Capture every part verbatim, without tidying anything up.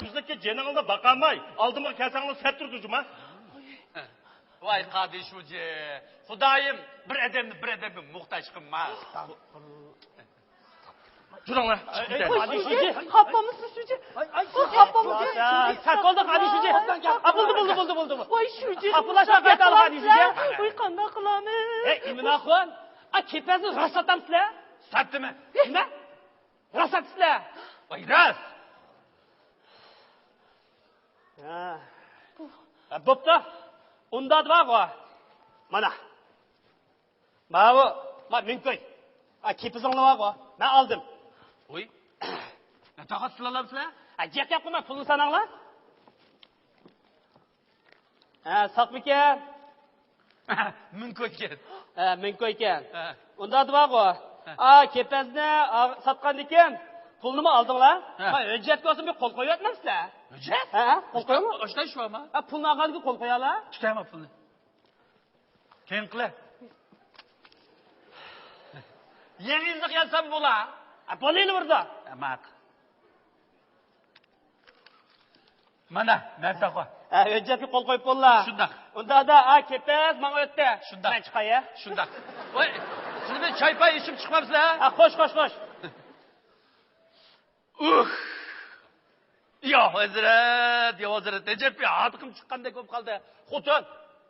كۈزلۈككە جېنىڭىزنى باقالماي، ئالدىمغا كەلسەڭلار سەت تۇردى جۇما. ۋاي قادى شۇجى، خۇدايىم بىر ئادەمنى بىر ئادەمگە موھتاج قىلماس. تۇرۇڭلار. ۋاي شۇجى، خاپامسىز شۇجى؟ خاپامسىز؟ سەت بولدى قادى شۇجى. بولدى، بولدى، بولدى، بولدى. ۋاي شۇجى. خاپىلاشماي قايتالا قادى شۇجى. ۋاي قانداق قىلامىز؟ ئەي ئىمىناخۇن، ئا كېپەزنى راست ساتامسىلەر؟ ساتتىمەن. نېمە؟ راست ساتىسىلەر؟ ۋاي راست. ھە. ھە، بوپتۇ. ئۇندا بارغۇ. مانا. ماۋۇ، ما مىڭكوي. ئا كېپىزىڭلار بارغۇ. مەن ئالدىم. ۋوي. نە تاقەت سىلەرلەمسىلەر؟ ھە، جىق گەپ قىلماي، پۇلنى ساناڭلار. ھە، ساقمىكەن؟ مىڭكويكەن. ھە، مىڭكويكەن. ھە. ئۇنداق دېمەڭغۇ. ھە. ئا كېپەزنى ساتقاندىكىن پۇلنىمۇ ئالدىڭلار؟ ھە. ھە، ھۆججەتكە بولسا بىر قول قويۇۋەتمەمسىلەر؟ ھۆججەت؟ ھە، قول قويۇڭ. ئاشۇنداق ئىش بارمۇ؟ ھە، پۇلنى ئالغاندىكىن قول قويالا. تۇتايما پۇلنى. كەينىڭ قىلە. يېڭى يىللىق ياسام بولا. ھە، بولىلى بىردا. ھە، ماق. مانا، مەن تاقا. ھە، ھۆججەتكە قول قويۇپ بوللا. شۇنداق. ئۇندادا، ئا كېپەز ماڭا ئۆتتى. شۇنداق. مەن چىقاي ھە. شۇنداق. ۋاي، سىلى بىر چاي پاي ئىچىپ چىقمامسىلەر ھە؟ ھە، خوش، خوش، خوش. ئۇھ. يا ھەزرەت، يا ھەزرەت، ئەجەب بىر ھاتىقىم چىققاندەك بولۇپ قالدى. خوتۇن،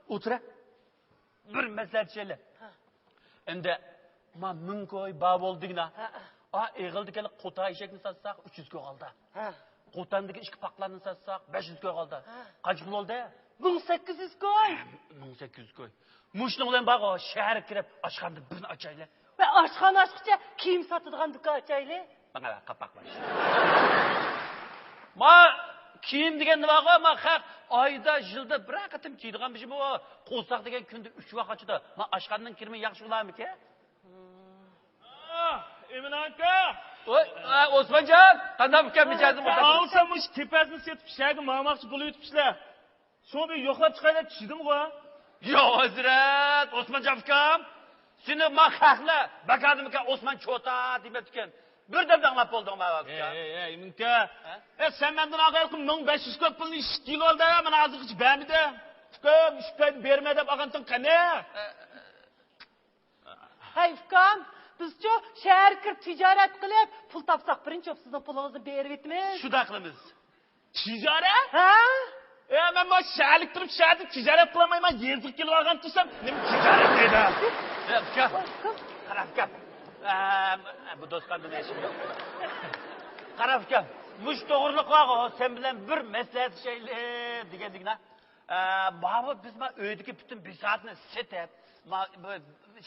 ئولتۇرە. بىر مەسلىھەت شەيلى. ھە. ئەمدى ما مىڭكوي بار بولدىغىنا. ھە. ئا ئېغىلدىكى قوتا ئېشەكنى ساتساق ئۈچ يۈز كوي قالدى. ھە. قوتاندىكى ئىككى پاقلارنى ساتساق بەش يۈز كوي قالدى. ھە. قانچە پۇل بولدى؟ مىڭ سەككىز يۈز كوي. مىڭ سەككىز يۈز كوي. مۇشۇنىڭ بىلەن بارغۇ شەھەرگە كىرىپ ئاشخانىدا بىرنى ئاچايلى. ۋە ئاشخانا ئاچقۇچە كىيىم ساتىدىغان دۇكان ئاچايلى. ماڭا قاپاقلاش. ما كىيىم دېگەن نېمە بارغۇ؟ ما خەق ئايدا، يىلدا بىرەر قېتىم كىيىدىغان بىر شەيمۇ؟ قورساق دېگەن كۈندە ئۈچ ۋاق ئاچىدۇ. ما ئاشخانىنىڭ كىرىمى ياخشى بولارمىكىن؟ ئىمىن ئاكا! ۋوي، ئا، ئوسمانجان، قانداق ئۇكام، مىجەزىڭ؟ ئاۋۇ سەن مۇشۇ كېپەزنى سېتىپ شەھەرگە ماڭماقچى بولۇۋېتىپسىلەر. شۇڭا بىر يوقلاپ چىقايلى دەپ چىدىمغۇ؟ يا ھەزرەت، ئوسمانجان ئۇكام، سېنى ما خەقلەر بەكادىمىكەن ئوسمان چوتا دېمەپتىكەن. بىردەمدە ئاڭلاپ بولدۇڭ ما ئۇكا. ئەي، ئەي، ئەي، ئىمىنكا. ھە؟ ئەي، سەن مەندىن ئالغان ھېلىقى مىڭ بەش يۈز كوي پۇلنى ئىككى يىل بولدى، مانا ھازىرغىچە بەرمىدىڭ. ئۇكام، ئۈچ پاينى بېرىمەن دەپ ئالغانتىڭ قېنى؟ ھەي ئۇكام، بىزچۇ شەھەرگە كىرىپ تىجارەت قىلىپ پۇل تاپساق بىرىنچى بولۇپ سىزنىڭ پۇلىڭىزنى بېرىۋېتىمىز. شۇنداق قىلىمىز. تىجارەت؟ ھە؟ ئە، مەن ما شەھەرلىك تۇرۇپ شەھەردە تىجارەت قىلالمايمەن، يېزىغا كېلىۋالغان تۇرسام نېمە تىجارەت دەيدۇ؟ ئە، ئۇكام. قارا ئۇكام. ئە، بۇ دوستقا مېنىڭ ئىشىم يوق. قارا ئۇكام، مۇشۇ توغرىلىق بارغۇ، سەن بىلەن بىر مەسلىھەتلىشەيلى دېگەندىكىن. ئە، بابۇ، بىز ما ئۆيدىكى پۈتۈن بىساتنى سېتىپ، ما بۇ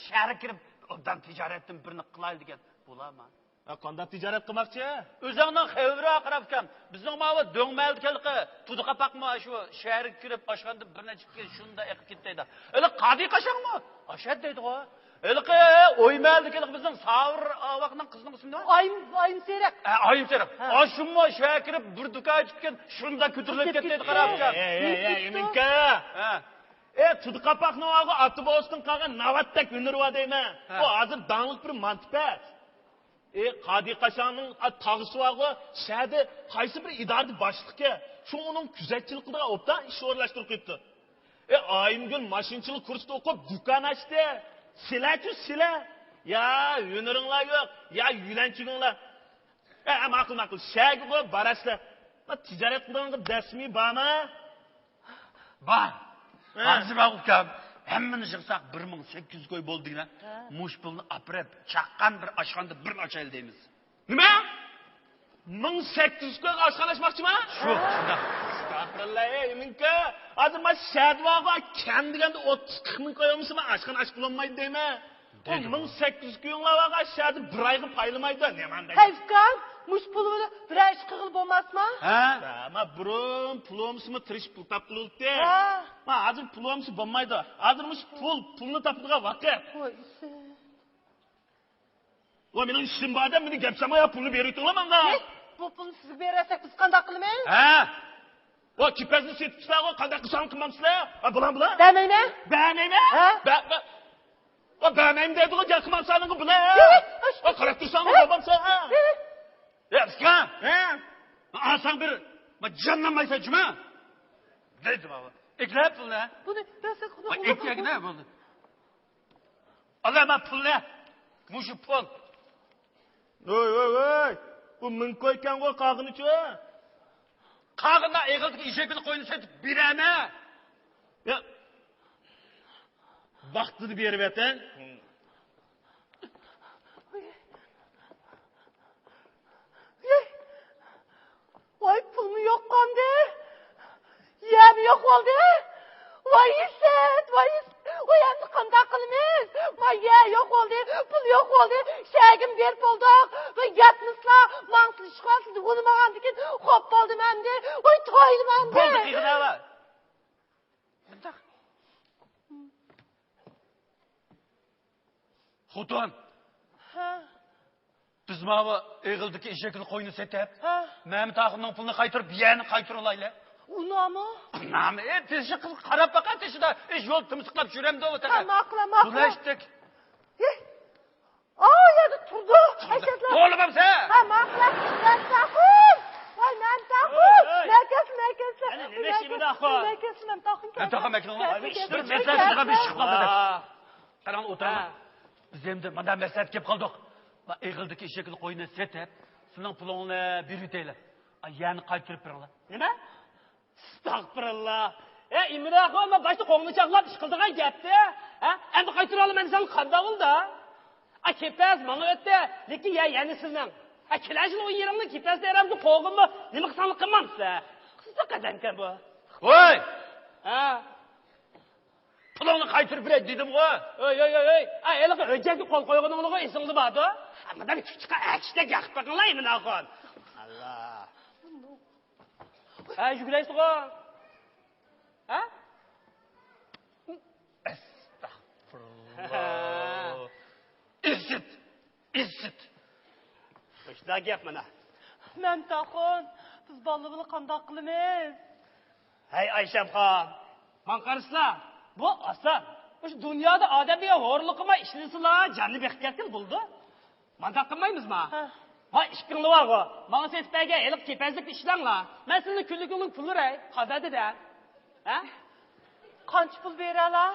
شەھەرگە كىرىپ ئوبدان تىجارەتتىن بىرنى قىلايلى دېگەن بولامۇ؟ ھە، قانداق تىجارەت قىلماقچى؟ ئۆزۈڭنىڭ خەۋىرى قارا ئۇكام. بىزنىڭ ماۋۇ دۆڭمەھەلدىكى ھېلىقى تۇدۇقاپاقمۇ شۇ شەھەرگە كىرىپ ئاشخانىدىن بىر نەچچە كۈن شۇنداق ئېقىپ كەتتى دەيدۇ. ھېلىقى قادى قاشاڭمۇ ئاشۇ دەيدىغۇ. ھېلىقى ئويمەھەلدىكى ھېلىقى بىزنىڭ ساۋۇر ئاۋاقنىڭ قىزىنىڭ ئىسمى نېمە؟ ئايىم، ئايىم سېرىق. ھە، ئايىم سېرىق. ھە. ئاشۇمۇ شۇ يەرگە كىرىپ بىر دۇكان ئېچىپتىكەن، شۇنداق كۆتۈرۈلۈپ كەتتى دەيدۇ قارا ئۇكام. ئەي، ئەي، ئەي، ئەي، ئىمىنكا. ھە. ئەي، تۇدۇقاپاقنىڭ ئاغۇ ئاتا بوۋىسىدىن قالغان ناۋاتتەك ھۈنىرى بار دەيمەن. ھە. ئۇ ھازىر داڭلىق بىر مانتىپەت. ئەي، قادى قاشاڭنىڭ تاغىسى بارغۇ، شەھەردە قايسى بىر ئىدارىدە باشلىقكەن. شۇ ئۇنىڭ كۆزەتچىلىك قىلىدىغان ئوبدان ئىش ئورۇنلاشتۇرۇپ قويۇپتۇ. ئەي، ئايىمگۈل ماشىنىچىلىق كۇرسىدا ئوقۇپ، دۇكان ئاچتى. سىلەرچۇ، سىلەر؟ يا ھۈنىرىڭلار يوق، يا يۆلەنچۈكۈڭلار. ئەي، ماقۇل، ماقۇل. شەھەرگە باراسىلەر. تىجارەت قىلىدىغانغا دەسمى بارمۇ؟ بار. ھە. ھازىر بار ئۇكام. ھەممىنى يىغساق بىر مىڭ سەككىز يۈز كوي بولدىغىنە. ھە. مۇشۇ پۇلنى ئاپىرىپ، چاققان بىر ئاشخانىدا بىرنى ئاچايلى دەيمىز. نېمە؟ مىڭ سەككىز يۈز كويغا ئاشخانا ئاچماقچىما؟ شۇ، شۇنداق. ئەستەغپىرۇللا، ئەي، ئىمىنكا. ھازىر ما شەھەردە بارغۇ، كەم دېگەندە ئوتتۇز قىرىق مىڭ كوي بولمىسا، ما ئاشخانا ئاچقىلى بولمايدۇ دەيمەن. ئۇ دەيدۇ. مىڭ سەككىز يۈز كويۇڭلار بارغۇ، شەھەردە بىر ئايغا پايلىمايدۇ. نېمانداق؟ ھەي ئۇكام، مۇشۇ پۇل بىلەن بىرەر ئىش قىلغىلى بولماسمۇ؟ ھە؟ ھە، ما بۇرۇن پۇل بولمىسىمۇ تىرىشىپ پۇل تاپقىلى بولاتتى. ھە. ما ھازىر پۇل بولمىسا بولمايدۇ. ھازىر مۇشۇ پۇل، پۇلنى تاپىدىغان ۋاقىت. ۋاي، ۋاي، مېنىڭ ئىشىم بار دەپ، مېنى گەپ سالماي، پۇلنى بېرىۋېتىڭلار ماڭا. ھەي، بۇ پۇلنى سىزگە بېرەلىسەك، بىز قانداق قىلىمىز؟ ھە؟ ۋاي، كېپەزنى سېتىپسىلەرغۇ، قانداق قىلساڭلار قىلمامسىلەر؟ ھە، بۇلار، بۇلار. بەرمەيمەن. بەرمەيمەن؟ ھە؟ بە-، بە-، ۋاي، بەرمەيمەن دەيدىغۇ، گەپ قىلمامسىلەرغۇ بۇلار. ھە؟ ۋاي، قاراپ تۇرساڭغۇ، ھە؟ بولمامسىلەر، ھە؟ ھە؟ يا، ئۇكا. ھە؟ ئا، ساڭا بىر ما جانلانمايسەن جۇما. دەيدۇ بابا. ئەكلە پۇلنى. بۇنى بەرسەك، ۋاي، ئەكلەگىنە بولدى. ئالا ما پۇلنى. مۇشۇ پۇل. ۋاي، ۋاي، ۋاي. بۇ مىڭ كويكەنغۇ قاغىنىچۇ. قاغىندا ئېغىلدىكى ئېشەكنى قوينى سېتىپ بېرەمە. يا. ۋاقتىدا بېرىۋەتەڭ. ۋاي، پۇلمۇ يوق قالدى. يەرمۇ يوق بولدى. ۋاي ئىسىت، ۋاي ئىسىت. ۋاي ئەمدى قانداق قىلىمىز؟ ۋاي يەر يوق بولدى، پۇل يوق بولدى. شەگىم بېرىپ بولدۇق. ۋاي ياتمىسىلا، ماڭسىلا ئىشقا سىزنى ئۇنىمىغاندىكىن خوپ بولدۇم ئەمدى. ۋاي تويلىمامدى. بولدى قىغىنالا. مۇنداق. خوتۇن. ھە. بىز ماۋۇ ئېغىلدىكى ئېشەكنى قوينى سېتىپ، ھە. مەمتاخۇننىڭ پۇلىنى قايتۇرۇپ، يەنى قايتۇرۇلايلى. ئۇنامۇ؟ ئۇنامۇ؟ ئى، تېشى قىز قاراپ باقا تېشىدا. ئىش يول تىمسىقلاپ يۈرەمدۇ ئۇ تەكە. ھە، ماقۇل، ماقۇل. پۇل ئەشتەك. ھە. ئاۋۇ يەردە تۇرىدۇ. ئەشەكلەر. توۋلىمامسەن؟ ھە، ماقۇل. مەمتاخۇن. ۋاي، مەمتاخۇن. ئۆي، ئۆي. مەكەسلە، مەكەسلە. ئەنە نېمە ئىش مەكەسلە، مەمتاخۇن؟ مەكەسلە، مەمتاخۇن. مەمتاخۇن، مەكەسلە. ھە، بىر مەسلىھەت چىقىپ قالدى. قاراڭ، ئولتۇرۇڭلار. ھە. بىز ئەمدى مۇنداق مەسلىھەتكە كېلىپ قالدۇق. ما ئېغىلدىكى ئېشەكنى قوينى سېتىپ، سىلىڭ پۇلۇڭنى بېرىۋېتەيلى. ئا، يەرنى قايتۇرۇپ بېرىڭلار. نېمە؟ ئەستەغپىرۇللا. ئە، ئىمىن ئاخۇن، مەن باشتا قوڭنى چاغلاپ ئىش قىلىدىغان گەپتى. ھە؟ ئەمدى قايتۇرالىمەن دېسەڭ قانداق بولدى؟ ئا، كېپەز ماڭا ئۆتتى، لېكىن يە، يەنە سىزنىڭ. ئا، كېلەر يىل ئۇ يېرىڭنى كېپەز تېرەمدە قوغۇنما، نېمە قىلساڭلار قىلمامسىلەر؟ قىزىق ئادەمكەن بۇ. ۋاي! ھە. پۇلۇڭنى قايتۇرۇپ بېرەي دېدىمغۇ. ئۆي، ئۆي، ئۆي، ئۆي. ئا، ھېلىقى ھۆججەتكە قول قويغىنىڭلىغۇ ئېسىڭدە باردۇ. ھە، مۇنداق كىچىك چىققان ئەكىشتەك ياقىپ بېقىڭلار، ئىمىن ئاخۇن. ئاللا. ھە، يۈگۈرەيسىغۇ. ھە؟ ئەستەغپۇرۇللا. ئىسىت! ئىسىت! مۇشۇنداق گەپ مانا. مەمتاخۇن، بىز بالىلار بىلەن قانداق قىلىمىز؟ ھەي، ئايشەمخان، ماڭا قارىسىلا، بۇ ئاسان. مۇشۇ دۇنيادا ئادەم دېگەن ھورلۇقىما ئىشلىسىلا، جاننى بېقىپ كەتكىلى بولىدۇ. مانداق قىلمايمىزما؟ ھە. ۋاي، ئىككىڭلار بارغۇ، ماڭا سېتىپ بەرگەن ھېلىقى كېپەزلىكنى ئىشلەڭلار. مەن سىلىنىڭ كۈنلۈكىڭلارنىڭ پۇلى بېرەي، قازاندى دە. ھە؟ قانچە پۇل بېرەلا؟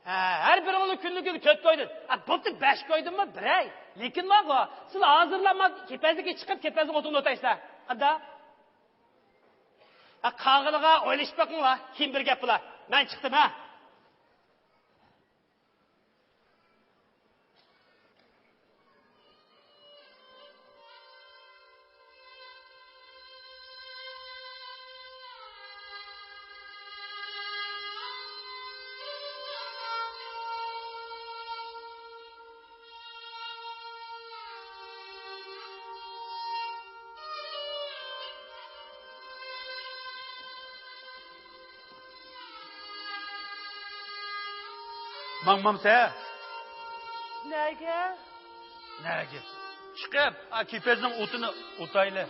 ھە، ھەر بىرىڭلار كۈنلۈكىگە تۆت كويدىن. ھە، بوپتۇ، بەش كويدىنمۇ بېرەي. لېكىن بارغۇ، سىلەر ھازىرلا ما كېپەزلىككە چىقىپ، كېپەزنىڭ ئوتىنى ئوتايسىلەر. قانداق؟ ھە، قالغىنىغا ئويلىشىپ بېقىڭلار، كېيىن بىر گەپ بولا. مەن چىقتىم، ھە. ماڭمامسە؟ نەگە؟ نەگە؟ چىقىپ، ئا، كېپەزنىڭ ئوتىنى ئوتايلى.